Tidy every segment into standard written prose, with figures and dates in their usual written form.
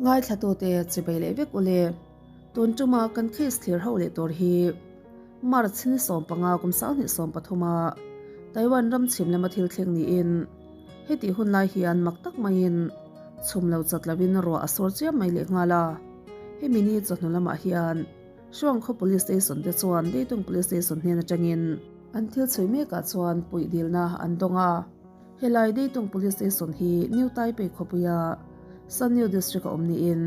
Ngaithlatute chibei leh vek ule. Tun tuma kan case thlir ho leh tur hi March ni 15 kum 2013 a Taiwan ram chhim lama thil thleng niin hetih hun lai hian mak tak maiin chhum lo chat lovin ruah a sur chiam mai lehnghal a. Hemi ni chawhnu lamah hian Hruangkhaw Police Station te chuan Dayton Police Station hnen atangin an thil chhui mekah chuan puih dilna an dawng a. Helai Dayton Police Station hi New Taipei khawpuia Sanyu District a awm niin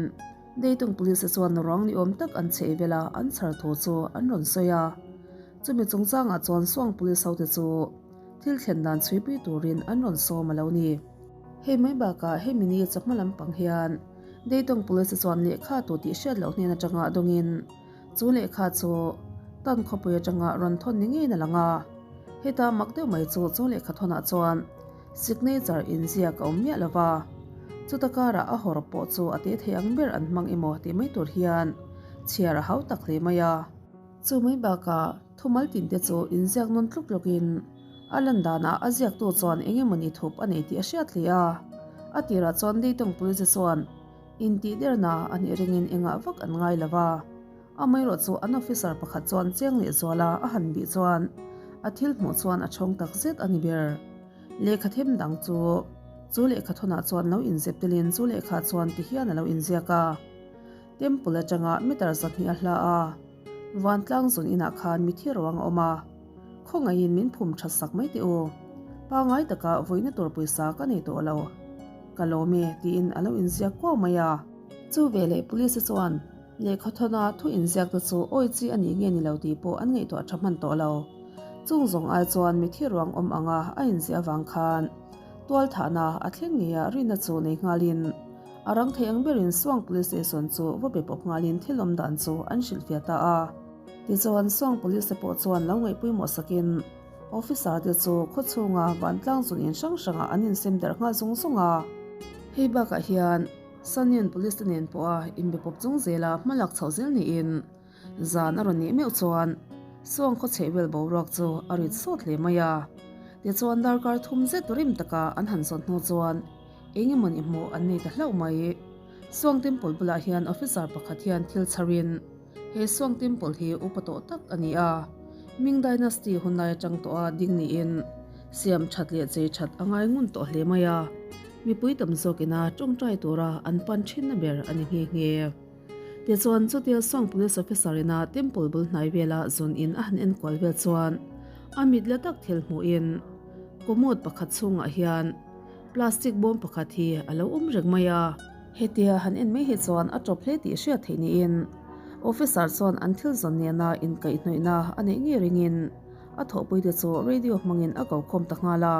Dayton Police te chuan ruang ni awm tak an chheh vela an chhar thu chu an rawn sawi a. Chumi chungchangah chuan Suang Police hote chu thil thlen dan chhuipui turin an rawn sawm a lo ni. Hei mai bakah hemi ni chawhma lampang hian Dayton Police chuan lehkha tu tih hriat loh hnen atanga dawngin chu lehkha chu tan khawpui atanga rawn thawn ni ngeiin a lang a. Heta mak deuh mai chu chu lehkha thawnah chuan signature inziak a awm miah lo va. Chuta karah a hawrawp pawh chu a te thei ang ber an hmang emaw tih mai tur hian chhiar a hau tak hle mai a. Chu mai bakah thumal tinte chu inziak nawn tluk tlukin A lan danah a ziaktu chuan eng emawni thup a nei tih a hriat hle a. A tirah chuan Dayton Police chuan intih derna a nih ringin engah vak an ngai lo va. Amaherawh chu an officer pakhat chuan chiang leh zuala a han bih chuan a thil hmuh chuan a chhawng tak zet a ni ber. Lehkha them dang chu chu lehkha thawnah chuan lo inzep telin chu lehkha chuan ti hian a lo inziak a. Temple atanga meter 200 a hla a, vantlang zun inah khan mithi ruang a awm a. Khawngaihin min phum that sak mai teh u. Pangai taka vawiina tur pawisa ka nei tawh lo. Ka lawm e tiin a lo inziak kuau mai a. Chu veleh police chuan lehkha thawna thu inziak te chu awi chi a nih nge ni lo tih pawh an ngaihtuah tha hman tawh lo. Chung zawng ai chuan mithi ruang awm anga a inziah avang khan tual thahna a thleng ngei a rinna chu nei nghalin a rang thei ang berin Suang Police Station chu va be pawp nghalin thil awm dan chu an hrilhfiah ta a. Tichuan, Suang Police te pawh chuan lo ngaihpawimawh sakin officer te chu khaw chhunga vantlang zun in hrang hrangah an insem darh nghal zung zung a. Hei bakah hian Sanyun Police te nen pawha inbe pawp chung zela hma lak chhoh zel niin zan a rawn nih meuh chuan Suang khaw chheh vel boruak chu a rit sawt hle mai a. Tichuan, darkar thum zet rim taka an han zawn hnu chuan eng emawni hmuh an nei ta hlauh mai. Suang Temple bulah hian officer pakhat hian thil chharin He Suang Temple hi upa tawh tak a ni a, Ming Dynasty hunlai atang tawha ding niin siam that leh chei that a ngai ngun tawh hle mai a, mipui tam zawk ina tawngtai tura an pan thinna ber a ni nghe nghe. Tichuan chutia Suang Police Officer ina Temple bul hnai vela zun in a han enkual vel chuan a mit la tak thil hmuhin commode pakhat chhungah hian plastic bawm pakhat hi a lo awm reng mai a. Hetia han en mai hi chuan a tawp hle tih hriat theih niin officer chuan an thil zawn nena inkaihhnawihna a neih ngei ringin a thawhpuite chu radio hmangin a ko khawm ta nghal a.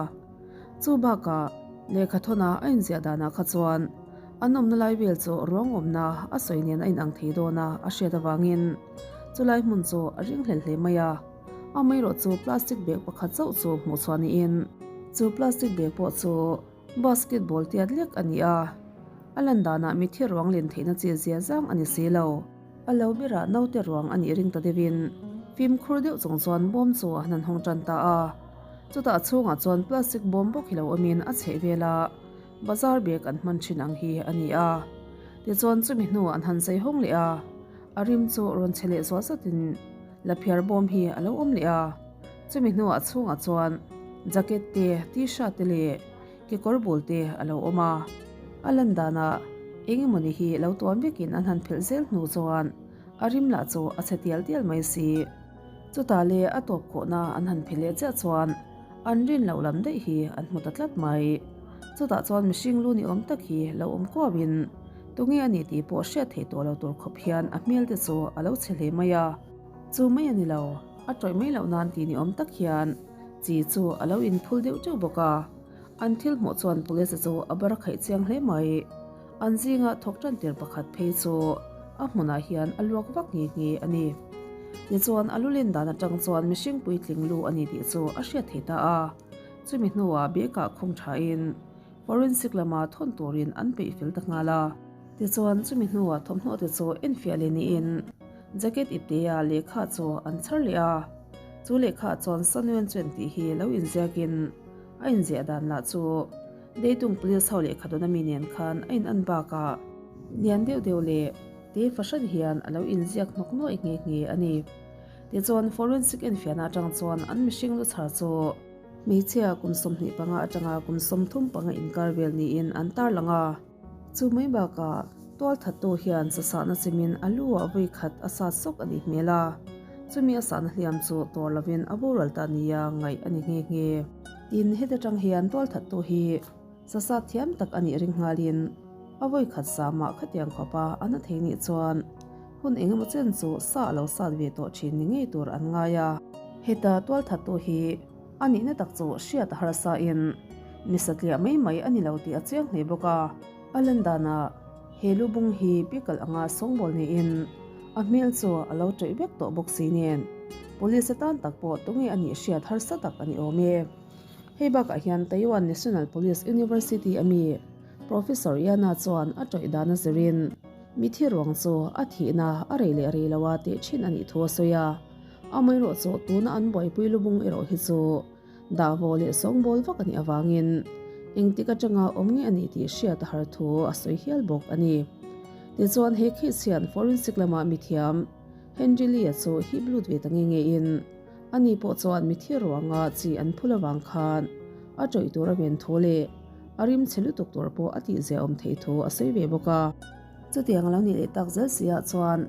Chu bakah lehkha thawna a inziah danah kha chuan an awmna lai vel chu ruang awmna a sawi nen a inang thei dawn a a hriat avangin chulai hmun chu a ringhlel hle mai a. Amaherawh chu plastic bag pakhat chauh chu hmuh chhuah niin chu plastic bag pawh chu Basketball tiat lek a ni a, a lan danah mithi ruang len theihna chi zia zang a ni si lo. A lo berah naute ruang a nih ring ta deuhin fimkhur deuh chung chuan bawm chu a han hawng tan ta a. Chutah a chhungah chuan plastic bawm bawk hi lo awmin a chheh vela bazar bag an hman thin ang hi a ni a. Tichuan chumi hnu an han zai hawng leh a, a rim chu rawn che leh zual zatin laphiar bawm hi a lo awm leh a. Chumi hnuah a chhungah chuan jacket te, t-shirt te leh kekawr bul te a lo awm a. A lan danah eng emawni hi lo tuam vekin an han phelh zel hnu chuan a rim lah chu a chhe tial tial mai si. Chutah leh a tawp khawhna an han phelh leh chiah chuan an rin loh lam daih hi an hmu ta tlat mai. Chutah chuan mihring lu ni awm tak hi lo awm kuauin tunge a nih tih pawh hriat theih tawh lo tur khawp hian a hmel te chu a lo chhe hle mai a. Chu mai a ni lo. A tawih mai loh nan tih ni awm tak hian chi chu a lo inphul deuh teuh bawk a, an thil hmuh chuan police chu a bar khaih chiang hle mai. An zinga thawk tan tir pakhat phei chu a hmunah hian a luak vak nghe nghe a ni. Tichuan a lu len dan atang chuan mihring puitling lu a ni tih chu a hriat thei ta a, chumi hnuah bag ah khung thain forensic lama thawn turin an peih fel ta nghal a. Tichuan chumi hnuah thawmhnaw te chu enfiah leh niin jacket iptea lehkha chu an chhar leh a, chu lehkha chuan Sanuen Chen tih hi lo inziakin a inziah dan lah chu Deitung Police ho lehkha dawn ami nen khan a in an bakah. Lian deuh deuh leh te fahran hian a lo inziak hnawk nuaih nghe nghe a ni. Tichuan forensic enfiahna atang chuan an mihring lu chhar chu hmeichhia kum 25 atanga kum 35 inkar vel niin an tarlang a. Chu mai bakah tualthattu hian sasahna chimin a lu ah vawi khat a sat sawk a nih hmel a, chumi a sahna hliam chu tawr lovin a boral ta nia ngaih a ni nghe nghe. Tin, heti tang hian tualthattu hi sasat thiam tak a nih ring nghalin a vawi khat sa mah khatiang khawpa a na thei nih chuan hun engemaw chen chu sa a lo sat ve tawh thin ni ngei tur an ngai a. Heta tualthattu hi A nihna tak chu hriat a harsa in mi satliah mai mai a ni lo tih a chiang hle bawk a. A lan danah he lu bung hi pickle anga sawngbawl niin a hmel chu a lo ṭawih vek tawh bawk si nen police atan tak pawh tunge a nih hriat harsa tak a ni awm e. Hei bakah hian Taiwan National Police University a mi Professor Yana chuan a ṭawih dan a zirin mithi ruang chu a thihna a rei leh rei lo a teh ṭhin a nih thu a sawi a. Amaherawhchu tuna an buaipui lubung erawh hi chu dahvaw leh sawngbawl vak a nih avangin engtik atanga awm nge a nih tih hriat a har thu a sawi hial bawk a ni. Tichuan he case hian forensic lama mithiam Henry Lee-a chu hip lut ve ta nge ngein ani pawh chuan mithi ruanga chi an phul avang khan a tawih tur a ven thu leh a rim chhe lutuk tur pawh a tihzia awm theih thu a sawi ve bawk a. Chutiang a lo nih leh tak zel si ah chuan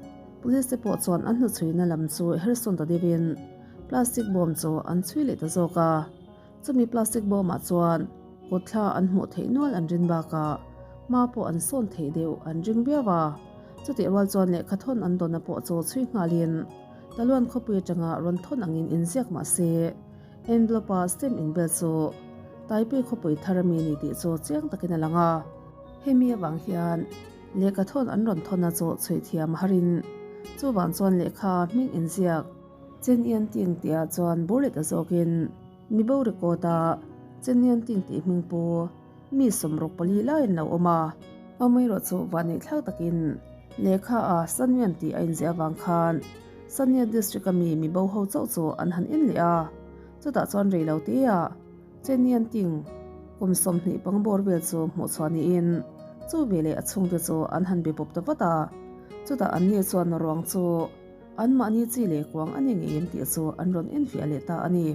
Police te pawh chuan an hnuchhuina lam chu hersawn ta deuhin plastic bawm chu an chhui leh ta zawk a. Chumi plastic bawmah chuan kut thla an hmuh theih nual an rin bakah hma pawh an sawn theih deuh an ring viau a. Chutih rual chuan lehkha thawn an dawnna pawh chu chhui nghalin Taluan khawpui atanga rawn thawn angin inziak mah se envelope-a stamp inbel chu Taipei khawpui thar ami a ni tih chu chiang takin a lang a. Hemi avang hian lehkha thawn an rawn thawn a chu chhuih thiam harin chuvang chuan lehkha hming inziak Chen Ian Ting tihah chuan bur leh ta zawkin mibo record a Chen Ian Ting tih hming pu mi 64 lai an lo awm a. Amaherawh chu vahneih thlak takin lehkha a Sanyuan tih a inziah avang khan Sanyuan district a mi mibo ho chauh chu an han en leh a, chutah chuan rei lo te ah Chen Ian Ting kum 25 bawr vel chu hmuh chhuah niin chu veleh a chhungte chu an han be pawp ta vat a, chutah an ni chuan ruang chu anmahni chi leh kuang a ni ngei em tih chu an rawn enfiah leh ta a ni.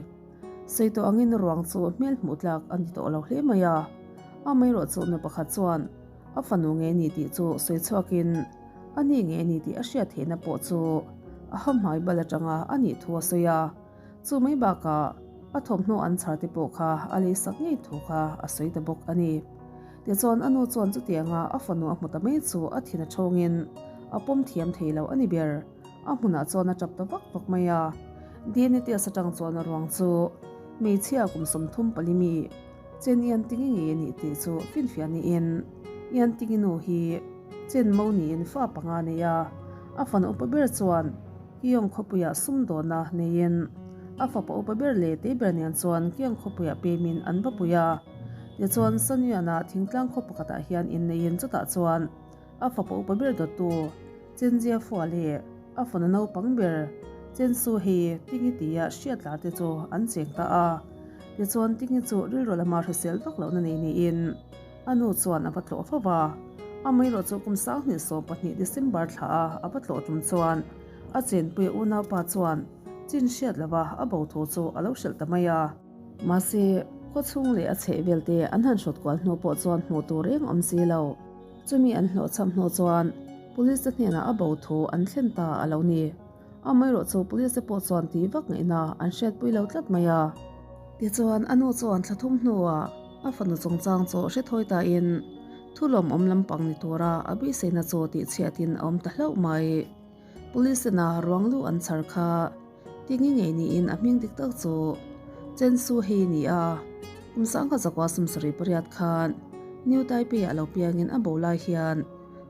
Sawi tawh angin ruang chu hmel hmuh tlak a ni tawh lo hle mai a, amaherawh chu nu pakhat chuan a fanu ngei a ni tih chu sawi chhuakin a ni ngei a ni tih a hriat theihna pawh chu a hamhmai bal atanga a nih thu a sawi a. Chu mai bakah a thawmhnaw an chhar te pawh kha a lei sak ngei thu kha a sawi ta bawk a ni. Tichuan a nu chuan chutianga a fanu a hmu ta mai chu a thin a thawngin a pawm thiam thei lo a ni ber. A hmunah chuan a tap ta vak vak mai a. DNA test atang chuan a ruang chu hmeichhia kum 34 mi Chen Ian Tingi ngei a nih tih chu finfiah niin Ian Tingi nu hi Chen Mo niin fa panga a nei a, a fanu upa ber chuan Kiong khawpuiah sumdawna neiin a fapa upa ber leh tei ber nen chuan Kiong khawpuiah pemin an va pui a. Tichuan Sanyuan-a thingtlang khaw pakhatah hian inneiin chutah chuan a fapa upa ber dawttu Chen Jiafua leh a fanu naupang ber Chen Su Hei Tingi tia hriat lar te chu an cheng ta a. Tichuan Tingi chu rilru lama hrisel vak lohna nei niin A nu chuan a va tlawh fo va, amaherawh chu kum 2012 December thla a a va tlawh tum chuan a chenpui unaupa chuan chin hriat lova a bo thu chu a lo hrilh ta mai a. Mahse, khawchhung leh a chheh vel te an han hrawt kual hnu pawh chuan hmuh tur reng awm si lo. Chumi an hlawhchham hnu chuan Police te hnenah a bo thu an thlen ta a lo ni. Amaherawh chu Police te pawh chuan tih vak ngaihna an hriatpui lo tlat mai a. Tichuan a nu chuan thla thum hnuah a fanu chungchang chu hre thawi tain thu lawmawm lampang ni tura a beiseina chu tihchhiatin a awm ta hlauh mai. Police tena ruang lu an chhar kha tingi ngei niin a hming dik tak chu Chen Su Hei a ni a. Kum 1978 khan New Taipei-ah lo piangin a bo lai hian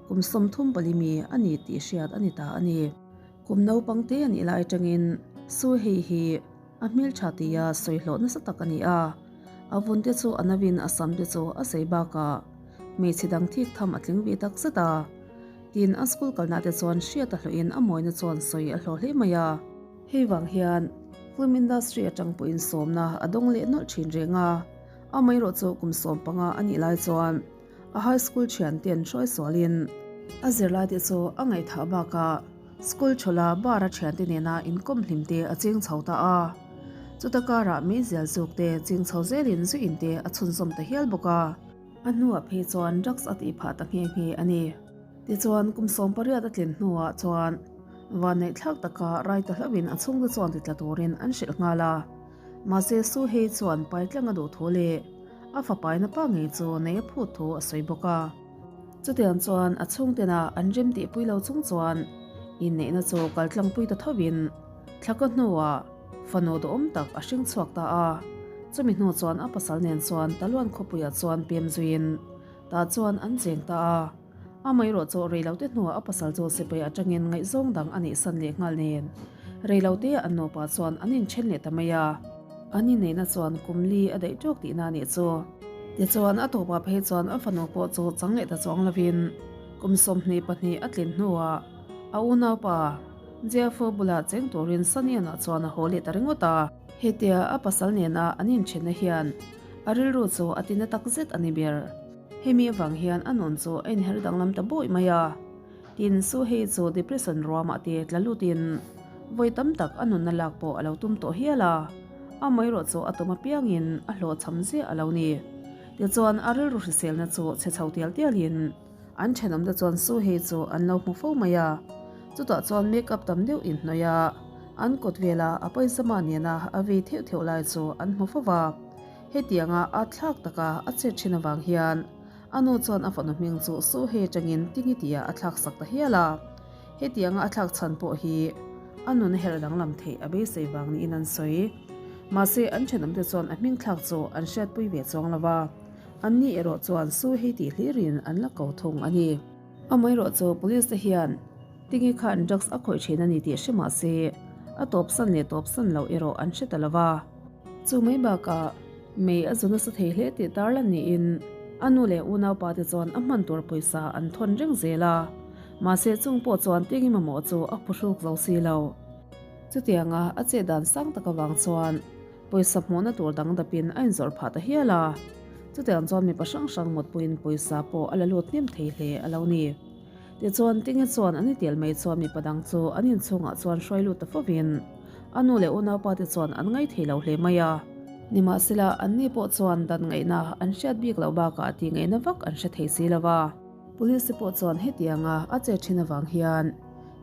kum 34 mi a ni tih hriat a ni ta a ni. Kum naupang te a nih lai atangin Su Hei hi a hmeltha tia sawi hlawh nasa tak a ni a. A vun te chu a navin a sam te chu a sei bakah hmeichhe dang thik tham a tling ve tak zet a. Tin, a school kalna te chuan hriat a hlawhin a mawina chuan sawi a hlawh hle mai a. Hei vang hian film industry atang pawhin sawmna a dawng leh nawlh thin reng a. Amaherawh chu kum 15 a nih lai chuan a high school thian ten hruai sualin. A zirlaite chu a ngaihthah bakah school chawlha bar-a thiante nena inkawm hlim te a ching chho ta a. Chuta karah meizial zuk te ching chho zelin zuin te a chhunzawm ta hial bawk a. A hnuah phei chuan drugs a tih phah ta nghe nghe a ni. Tichuan kum 18 a tlin hnuah chuan vanneihthlak taka rai ta hlauhin a chhungte chuan titla turin an hrilh nghal a. Mahse Su Hei chuan paitlang a duh thu leh a fapaina pa ngei chu nei a phut thu a sawi bawk a. Chutiang chuan a chhungtena an rem tihpui lo chung chuan inneihna chu kaltlangpui ta thovin thlaka hnuah fanu duhawm tak a hring chhuak ta a. Chumi hnu chuan a pasal nen chuan Taluan khawpuiah chuan pem zuiin tah chuan an cheng ta a. Amaherawh chu reilote hnuah a pasal chu sipai atangin ngaihzawng dang a nih san leh nghal nen reilote an nupa chuan an inthen leh ta mai a. An inneihna chuan kum li a daih tawk tihna a nih chu. Tichuan a tawpah phei chuan a fanu pawh chu chang leh ta chuang lovin kum 22 a tlin hnuah a unaupa Jiafo bulah cheng turin Sanian-ah chuan a haw leh ta ringawt a. Hetia a pasal nena an inthenna hian a rilru chu a tina takzet a ni ber. Hemi avang hian a nun chu a inher danglam ta bawi mai a. Tin, Su Hei chu depression ruamah te tla lutin vawi tam tak a nunna lak pawh a lo tum tawh hial a. Amaherawh chu a tum apiangin a hlawhchham ziah a lo ni. Tichuan, a rilru hriselna chu chhe chho tial tialin an thenawmte chuan Su Hei chu an lo hmu fo mai a. Chutah chuan make-up tam deuh inhnawih a, an kawt vela a paisama nena a vei theuh theuh lai chu an hmu fo va. Hetianga a thlak taka a chet thin avang hian a nu chuan a fanu hming chu Suhe atangin Tingi tia a thlak sak ta hial a. Hetianga a thlak chhan pawh hi a nun herh danglam theih a beisei vang niin an sawi. Mahse an thenawmte chuan a hming thlak chu an hriatpui ve chuang lo va, anni erawh chuan Suhe tih hlirin an la ko thung a ni. Amaherawh chu police te hian Tingi khan drugs a khawih thin a ni tih hre mah se a tawpsan leh tawpsan loh erawh an hre ta lo va. Chu mai bakah mei a zu nasa thei hle tih tarlan niin a nu leh unaupa te chuan a hman tur pawisa an thawn reng zel a, mahse chung pawh chuan Tingi mamawh chu a phuhruk zo si lo. Chutianga a chet dan sang tak avang chuan pawisa hmuhna tur dang dapin a inzawrh phah ta hial a, chutiang chuan mipa hrang hrang mutpuiin pawisa pawh a la lut hnem thei hle a lo ni. Tichuan, Tinge chuan an itel mai chuan mipa dang chu an inchhungah chuan hruai lut ta fovin a nu leh unaupa te chuan an ngai thei lo hle mai a. Nimahsela, anni pawh chuan dan ngaihna an hriat bik loh bakah tih ngaihna vak an hre thei si lo va. Police te pawh chuan hetianga a che thin avang hian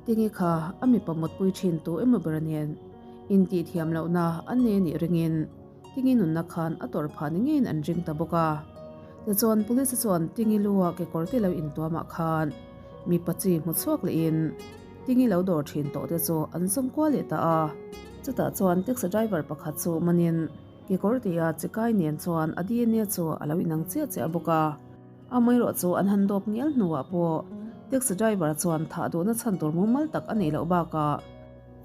Tinge kha a mipa mutpui thin tu emaw ber nen intih thiam lohna an nei anih ringin Tingi nunna khan a tawrh phah ni ngeiin an ring ta bawk a. Tichuan Police chuan Tingi lua kekawr te lo intuamah khan mipa chi hmu chhuak lehin Tingi lo dawr thin tawh te chu an zawm kual leh ta a. Chutah chuan taxi driver pakhat chu manin kekawr tia chikai nen chuan a DNA chu a lo inang chiah chiah bawk a. Amaherawh chu an han dawp ngial hnuah pawh taxi driver chuan thah duhna chhan tur mumal tak a neih loh bakah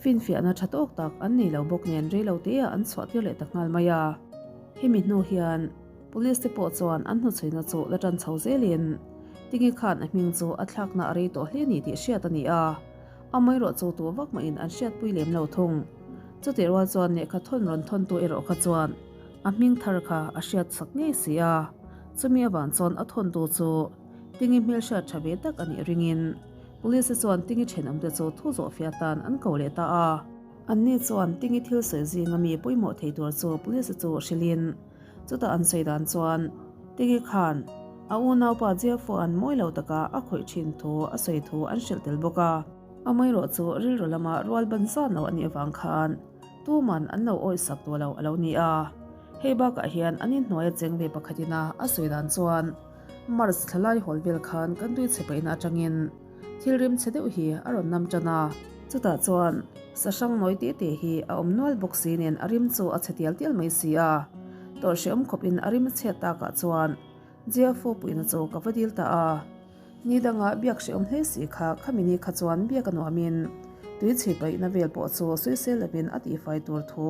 Finfiahna tha tawk tak an nei lo bawk nen rei lo te ah an chhuah tir leh ta nghal mai a. Hemi hnu hian Police te pawh chuan an hnuchhuina chu la tan chho zelin Tinge khan a hming chu a thlakna a rei tawh hle ni tih hriat a ni a, amaherawh chu tu vak mahin an hriatpui lem lo thung. Chutih rual chuan lehkha thawn rawn thawntu erawh kha chuan a hming thar kha a hriat chak ngei si a, chumi avang chuan a thawntu chu Tinge hmelhriat tha ve tak a nih ringin Police chuan Tingi thenawmte chu thu zawhfiah tan an ko leh ta a. Anni chuan Tingi thil sawi zinga mi pawimawh thei tur chu Police chu hrilhin chutah an sawi dan chuan Tingi khan a unaupa Jeff-a'n mawi lo taka a khawih thin thu a sawi thu an hrilh tel bawk a. Amaherawh chu rilru lama rual ban zan lo a nih avang khan tuman an lo awihsak tawh lo a lo ni a. Hei bakah hian an inhnuaia cheng ve pakhatin a a sawi dan chuan Mars thlalai hawl vel khan kan tui chhe paihna atangin thil rim chhe deuh hi a rawn nam tan a. Chutah chuan sahrang nawi teh teh hi a awm nual bawk si nen a rim chu a chhe tial tial mai si a. Tawrh hrehawm khawpin a rim a chhiat takah chuan Jiafo puihna chu ka va dil ta a. Ni dangah biak hrehawm hle si kha khami ni kha chuan biak a nuamin tui chhe paihna vel pawh chu sawisel lovin a tihfai tur thu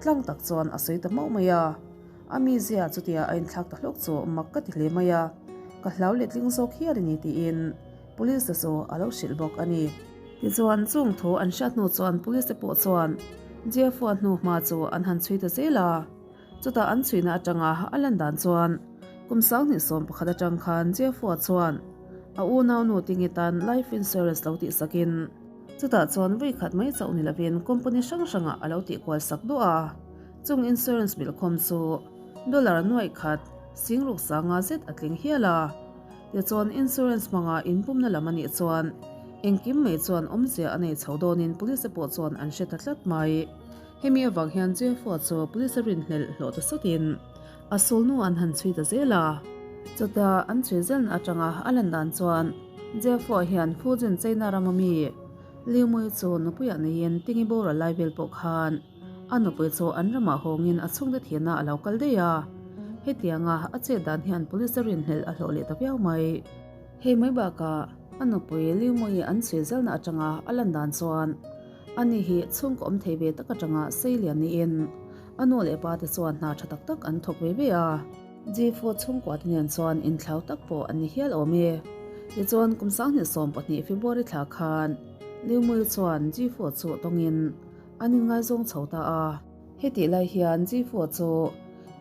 tlang tak chuan a sawi ta mauh mai a. A mizia chutia a inthlak ta hlawk chu mak ka ti hle mai a, ka hlau letling zawk hial a ni tiin Police te chu a lo hrilh bawk a ni. Tichuan chung thu an hriat hnu chuan Police te pawh chuan Jeffua hnu hma chu an han chhui ta zel a, chutah an chhuina atanga a lan dan chuan kum 2011 atang khan Jeffua chuan. A unaunu tinge tan life insurance lo tihsakin chutah chuan vawi khat mai chauh ni lovin company hrang hrangah a lo tihkual sak duah a. Chung insurance bilkhawm chu dollar nuaih khat singruk sanga zet a tling hial a. Tichuan insurance hmanga inpumna lam a nih chuan engkim mai chuan awmzia a nei chho dawnin police pawh chuan an hre ta tlat mai. Hemi avang hian Jeffua chu police a rinhlelh hlawh ta sawtin a sulnu an han chhui ta zel a. Chuta an chhui zelna atanga a lan dan chuan Jeffua hian Fujin China rama mi Liu Mui chu nupuiah neiin Tingi boral lai vel pawh khan A nupui chu an ramah hawngin a chhungte thihna a lo kal daih a, hetianga a chet dan hian police a rinhlelh a hlawh leh ta viau mai. Hei mai bakah a nupui Liumawi an chhui zelna atanga a lan dan chuan ani hi chhungkaw awm thei ve tak atanga sei lian niin a nu leh pa te chuan hna tha tak tak an thawk ve ve a. Jifu chhungkua te nen chuan inthlau tak pawh an ni hial awm e. Tichuan kum 2012 February thla khan Liumawi chuan Jifu chu tawngin An inngaizawng chho ta a. Hetih lai hian Jifua chu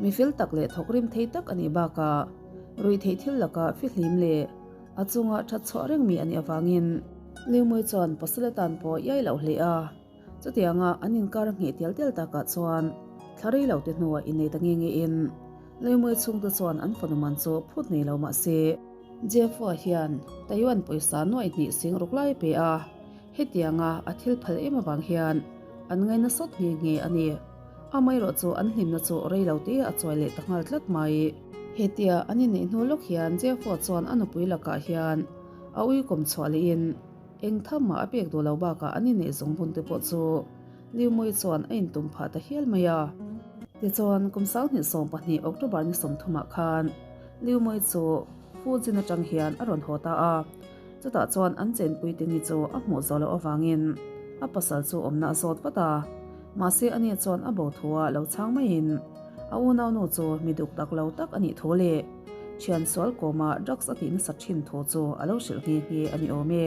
mi fel tak leh thawk rim thei tak a nih bakah ruih theih thil lakah fihlim leh a chunga that chhuah reng mi a nih avangin Liumui chuan pasal atan pawh iai loh hle a. Chutianga an inkar ngheh tial tial takah chuan thla rei lo te hnuah innei ta nge ngein Liumui chhungte chuan an fanu man chu phut nei lo mah se Jefua hian Taiwan pawisa nuaih hnih sing ruk lai a pe a. Hetianga a thil phal em avang hian an ngaina sawt nghe nghe a ni. Amaherawh chu an hlimna chu rei lo te a chuai leh ta nghal tlat mai. Hetia an inneih hnu lawk hian Jeffo chuan a nupui lakah hian a uikawm chhuah lehin eng tham mah a pek duh lo bakah an inneih zawng bun te pawh chu Liumui chuan a intum phah ta hial mai a. Tichuan kum 2012 October ni 30 ah khan Liumui chu Fujin atang hian a rawn haw ta a. Chutah chuan an chenpui te ni chu a hmuh zawh loh avangin a pasal chu awmna a zawt vat a, mahse ani chuan a bo thua lo chhang maiin a unaunu chu mi duk tak lo tak a nih thu leh thian sual kawma drugs a tih nasat thin thu chu a lo hrilh nghe nghe a ni awm e.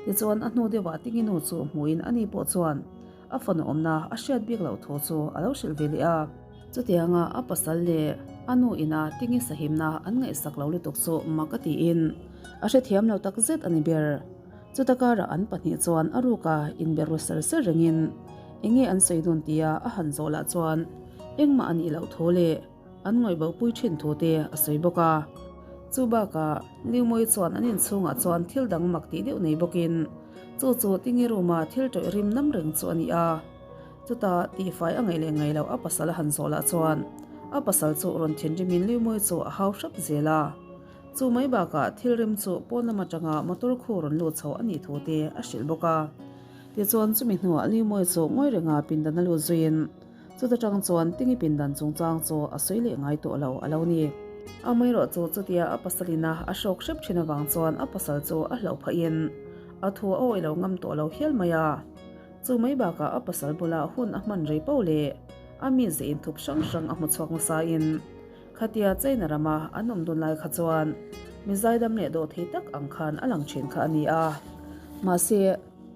Tichuan a hnu deuhah Tinginu chu hmuhin ani pawh chuan a fanu awmna a hriat bik loh thu chu a lo hrilh ve leh a. Chutianga a pasal leh a nu ina Tingi sahimna an ngaihsak lo lutuk chu mak a tiin a hrethiam lo tak zet a ni ber. Chuta karah an pahnih chuan a ruka inbe ru ser ser rengin enge an sawi dun tia a han zawh lah chuan engmah a nih loh thu leh an ngawih bohpui thin thu te a sawi bawk a. Chu bakah Liumawi chuan an inchhungah chuan thil dang mak tih deuh nei bawkin chu chu Tingi room-a thil tawih rim nam reng chu a ni a. Chutah tihfai a ngaih leh ngaih loh a pasal a han zawh lah chuan a pasal chu rawn thinrimin Liumawi chu a hau hrap zel a. Chu mai bakah thil rim chu pawn lam atanga motor khu rawn lut chho a nih thu te a hrilh bawk a. Tichuan chumi hnuah Liumawi chu ngawi renga pindan a lut zuiin Chuta tang chuan Tingi pindan chungchang chu a sawi leh ngai tawh lo a lo ni. Amaherawh chu chutia a pasalina a hrawk hrep thin avang chuan a pasal chu a hlauh phahin a thu a awih lo ngam tawh lo hial mai a. Chu mai bakah a pasal bula hun a hman rei poh leh a mi ze inthup hrang hrang a hmu chhuak nasain khatia China rama an awm dun lai kha chuan mi zaidam leh dawh thei tak ang khan a lang thin kha a ni a. Mahse.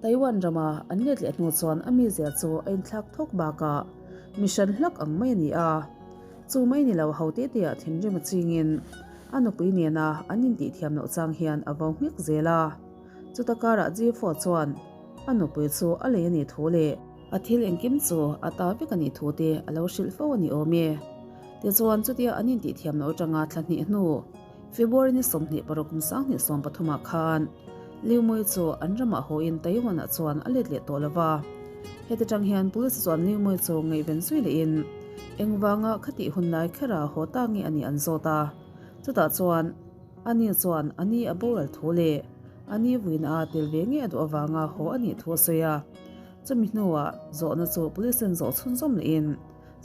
Taiwan rama an let leh hnu chuan a mizia chu a inthlak thawk bakah mi hran hlak ang mai a ni a. Chu mai ni lo ho te teah thinrim a chingin a nupui nena an intihthiam loh chang hian a vo nghek zel a. Chuta karah Jifo chuan a nupui chu a lei a nih thu leh a thil engkim chu a ta vek a nih thu te a lo hrilh fo a ni awm e. Tichuan chutia an intihthiam loh atanga thla hnih hnu February ni 26 kum 2013 ah khan Liu Mui chu an ramah hawiin Taiwan ah chuan a let leh tawh lo va. Heti tang hian police chuan Liu Mui chu ngaihven zui lehin engvanga khatih hun lai khera haw ta nge a nih an zawt a. Chutah chuan ani chuan a ni a boral thu leh a ni vuina a tel ve nge a duh avanga haw a nih thu a sawi a. Chumi hnuah zawhna chu police in zawh chhunzawm lehin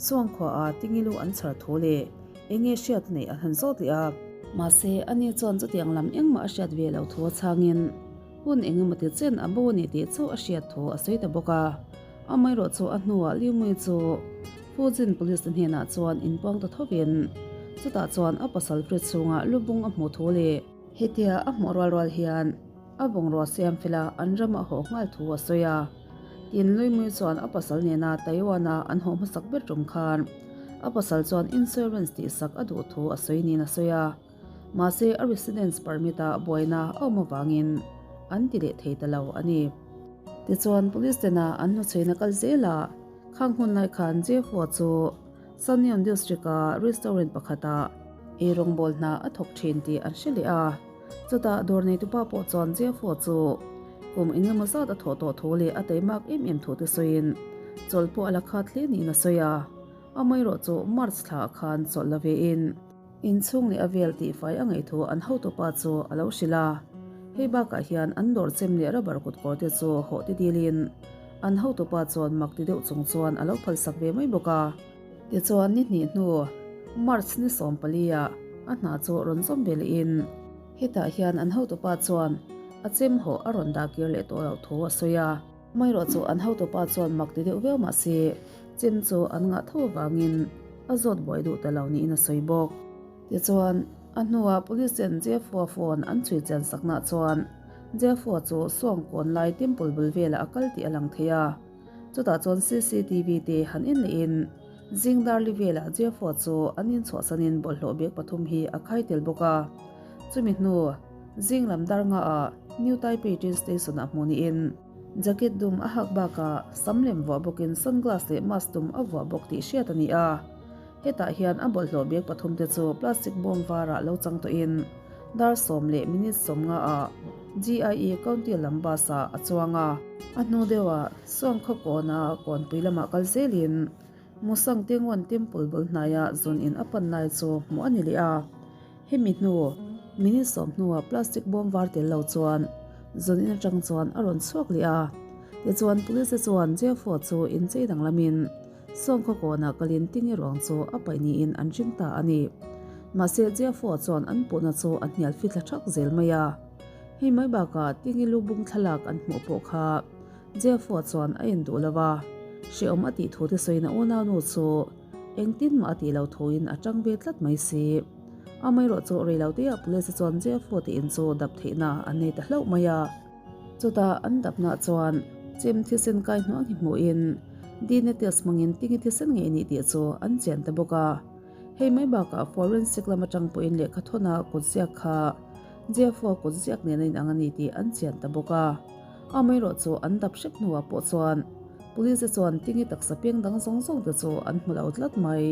Suangkhua a tingilu an chhar thu leh enge hriat a neih an han zawt leh a. Mahse, ani chuan chutiang lam engmah a hriat ve loh thu a chhangin hun engemaw ti chen a bo a ni tih chauh a hriat thu a sawi ta bawk a. Amaherawh chu a hnuah Liumui chu Fujin Police te hnenah chuan inpuang ta thovin chutah chuan a pasal fridge chhungah lubung a hmuh thu leh hetia a hmuh rual rual hian A bungrua siam fela an ram a hawh nghal thu a sawi a. Tin, Luimui chuan a pasal nena Taiwan-a an hawh hmasak ber tum khan a pasal chuan insurance tihsak a duh thu a sawi niin a sawi a. Mahse a residence permit ah buaina a awm avangin an ti leh thei ta lo a ni. Tichuan police tena an hnuchhuina kal zelah khang hun lai khan Jeffua chu Sanyon district a restaurant pakhatah eirawngbawl hna a thawk thin tih an hre leh a. Chutah dawr neitupa pawh chuan Jeffua chu kum engemaw zat a thawh tawh thu leh a teimak em em thu te sawiin chawlh pawh a la khat hle niin a sawi a. Amaherawh chu March thla ah khan chawlh la ve in inchhung leh a vel tihfai a ngaih thu an hotupa chu a lo hrilh a. Hei bakah hian an dawr chem leh rubber kutkawr te chu hawh ti dilin an hotupa chuan mak ti deuh chung chuan a lo phalsak ve mai bawk a. Tichuan ni hnih hnu March ni 14 ah a hna chu rawn zawm ve leh in hetah hian an hotupa chuan a chem hawh a rawn dah kir leh tawh loh thu a sawi a. Amaherawh chu an hotupa chuan mak ti deuh viau mahse chem chu an ngah tho avangin a zawt buai duh ta lo niin a sawi bawk. Tichuan, a hnuah Police ten Jeffua phone an chhui chian saknah chuan Jeffua chu Suangkawn lai temple bul velah a kal tih a lang thei a. Chutah chuan cctv te han en lehin zing darli velah Jeffua chu an inchhuahsanin bawlhhlawh bag pathum hi a khai tel bawk a. Chumi hnu zing lam dar ngaah New Taipei train station ah hmuh niin jacket dum a hak bakah sam lem vuah bawkin sunglass leh mask dum a vuah bawk tih hriat a ni a. Hetah hian a bawlhhlawh bag pathum te chu plastic bawm varah lo chang tawhin dar sawm leh minute 50 ah GIE County lam bus ah a chuang a. A hnu deuhah Sawngkhaw kawna kawnpui lamah kal zelin Musang Tengwan Temple bul hnaiah zun in a pan lai chu hmuh a ni leh a. Hemi hnu minute 10 hnuah plastic bawm var tel lo chuan zun in atang chuan a rawn chhuak leh a. Tichuan police te chuan Jeffo chu inchei danglamin Sawngkhaw kawnah kalin tinge ruang chu a paih niin an ring ta a ni. Mahse Jeffo chuan an puhna chu a hnial fithla thak zel mai a. Hei mai bakah tinge lu bung thlalak an hmuh pawh kha Jeffo chuan a en duh lo a, hrehawm a tih thu te sawiin a unaunu chu engtin mah a tih lo thuin a tang ve tlat mai si. Amaherawhchu reiloteah police chuan Jeffo te in chu dap theihna an nei ta hlauh mai a. Chutah an dapnah chuan chem thisen kai hnuang hi hmuhin DNA test hmangin tinge thisen ngei nih tih chu an chian ta bawk a. Hei mai bakah forensic lam atang pawhin lehkha thawna kut ziak kha Jeffua kut ziak nen a inang a ni tih an chian ta bawk a. Amaherawh chu an dap hrep hnuah pawh chuan police te chuan tinge taksa peng dang zawng zawng te chu an hmu lo tlat mai.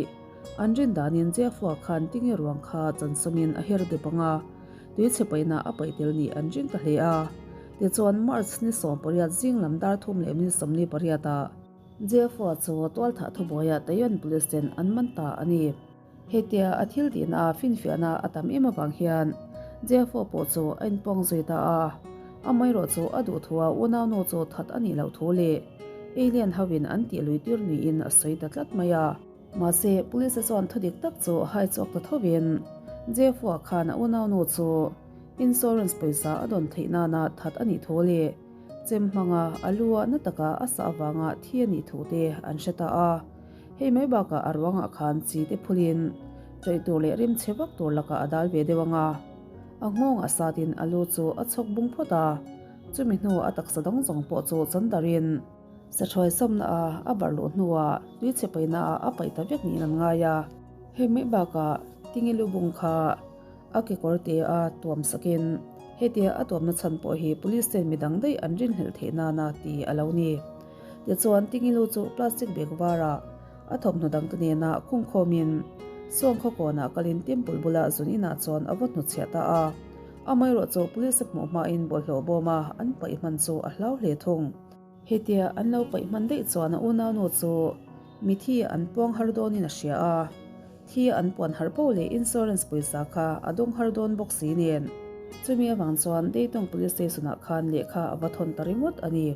An rin danin Jeffua khan tinge ruang kha chansawmin a her dep ang a. Tui chhe paihna a paih tel nih an ring ta hle a. Tichuan March ni 18 zing lam dar thum leh ni 28 ah Jeffua chu tualthah thubuaiah Taiwan Police ten an man ta a ni. Hetia a thil tihna a finfiahna a tam em avang hian Jeffua pawh chu a inpawng zui ta a. Amaherawh chu a duh thua unaunu chu that a nih loh thu leh alien hoin an tih lui tir niin a sawi ta tlat mai a. Mahse, police chuan thu dik tak chu hai chhuak ta thovin Jeffua khan a unaunu chu insurance pawisa a dawn theih nana that a nih thu leh chem hmanga a lu a na taka a sah avanga thi a nih thu te an hre ta a. Hei mai bakah a ruangah khan chi te phulin ṭawih tur leh rim chhe vak tur lakah a dal ve deuh ang a. A nghawng a satin a lu chu a chhawk bung phawt a, chumi hnu a taksa dang zawng pawh chu chandarin Sathuai sawmna a a barh luh hnuah tui chhe paihna ah a paih ta vek niin an ngai a. Hei mai bakah tinge lu bung kha a kekawr te a tuam sakin hetia a tuamna chhan pawh hi police ten midang daih an rinhlelh theih nana ti a lo ni. Tichuan tinge lu chu plastic bag varah a thawmhnaw dangte nena khungkhawmin Sawngkhaw kawnah kalin temple bula zun inah chuan a va hnutchhiah ta a. Amaherawhchu police a hmuh hmain bawlhhlawh bawma an paih hman chu a hlau hle thung. Hetia an lo paih hman daih chuan a unaunu chu mithi an puang har dawnin a hria a, thi an puan har poh leh insurance pawisa kha a dawng har dawn bawk si nen. Chumi avang chuan Dayton Police Station ah khan lehkha a va thawn ta ringawt a ni.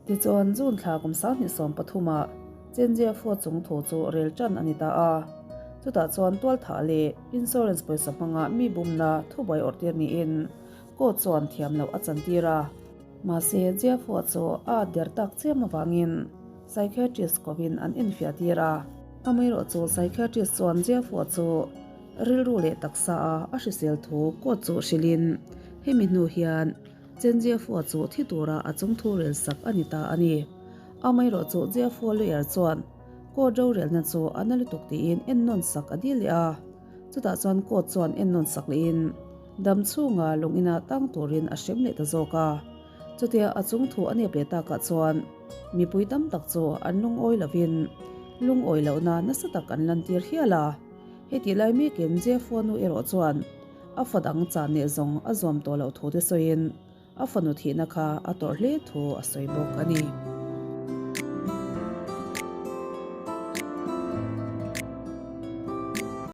Tichuan June thla kum 2013 ah Chenjia Fua chung thu chu rel tan a ni ta a, chutah chuan tualthah leh insurance pawisa hmanga mi bumna thubuai awrh tir niin court chuan thiam loh a chantir a. Mahse, Jeffua chu a at der tak chiam avangin psychiatrist kovin an enfiah tir a. Amaherawh chu psychiatrist chuan Jeffua chu rilru leh taksa a a hrisel thu court chu hrilhin hemi hnu hian Chen Jeffua chu thi tura a chungthu rel sak a ni ta a ni. Amaherawh chu Jeffua lawyer chuan court rorelna chu a na lutuk tiin ennawn sak a dil leh a. Chutah chuan court chuan ennawn sak lehin. Dam chhunga lung ina tang turin a hrem leh ta zawk a. Chutia a chung thu a nep leh takah chuan mipui tam tak chu an lungawi lovin lungawi lohna nasa tak an lantir hial a. Hetih lai mekin Jeffua nu erawh chuan a fa dang chan leh zawng a zuam tawh loh thu te sawiin a fanu thihna kha a tawrh hle thu a sawi bawk a ni.